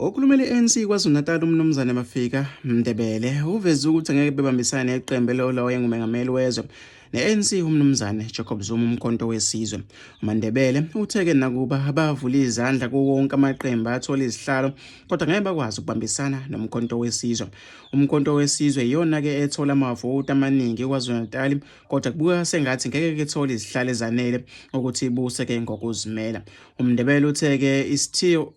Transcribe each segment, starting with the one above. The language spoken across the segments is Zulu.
Okhulumela i-ANC KwaZulu-Natal uMnumzane Mafika Mndebele uveze ukuthi ngeke bebambisane neqembu elilawula owayengumengameli wezwe ne-ANC uMnumzane Jacob Zuma uMkhonto weSizwe. UMaNdebele uthe-ke nakuba abavula izandla kuwo wonke amaqembu athola izihlalo kodwa ngeke bakwazi ukubambisana noMkhonto weSizwe. UMkhonto weSizwe iyona-ke ethola amavoti amaningi KwaZulu-Natal kodwa kubukeka sengathi ngeke kethole izihlalo ezanele ukuthi ibuse-ke ngokuzimela. UMndebele uthe-ke isithiyo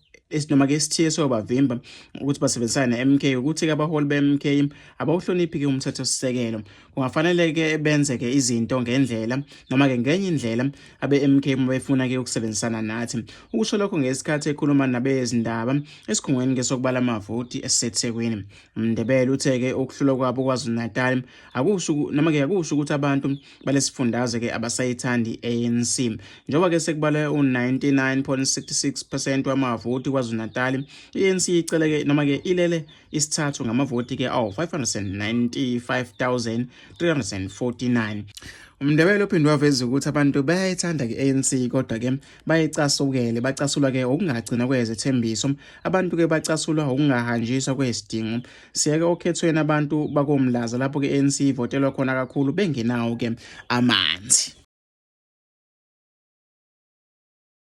noma-ke isithiyo esiyobavimba ukuthi basebenzisane ne-MK ukuthi-ke abaholi be-MK abawuhloniphi-ke umthethosisekelo. Kungafanele-ke benze-ke izinto ngendlela noma-ke ngenye indlela abe-MK uma befuna-ke ukusebenzisana nathi. Ukusho lokho ngesikhathi ekhuluma nabezindaba esikhungweni-ke sokubala amavoti esiseThekwini. UMndebele uthe-ke ukuhlulwa kwabo KwaZulu-Natal akusho noma-ke akusho ukuthi abantu balesifundazwe ke abasayithandi i-ANC. Njengoba ke sekubalwe u-99.66% wamavoti KwaZulu-Natal, i-ANC icele ke noma ke ilele isithathu ngamavoti ke awu-595,349. UMndebele uphinde waveza ukuthi abantu bayayithanda ke ANC kodwa ke bayicasukele, bacasulwa ke ukungagcina kwezethembiso. Abantu ke bacasulwa ukungahanjiswa kwezidingo. Siyeke okhethweni abantu bakoMlaza lapho ke ANC ivotelwa khona kakhulu bengenawo ke amanzi.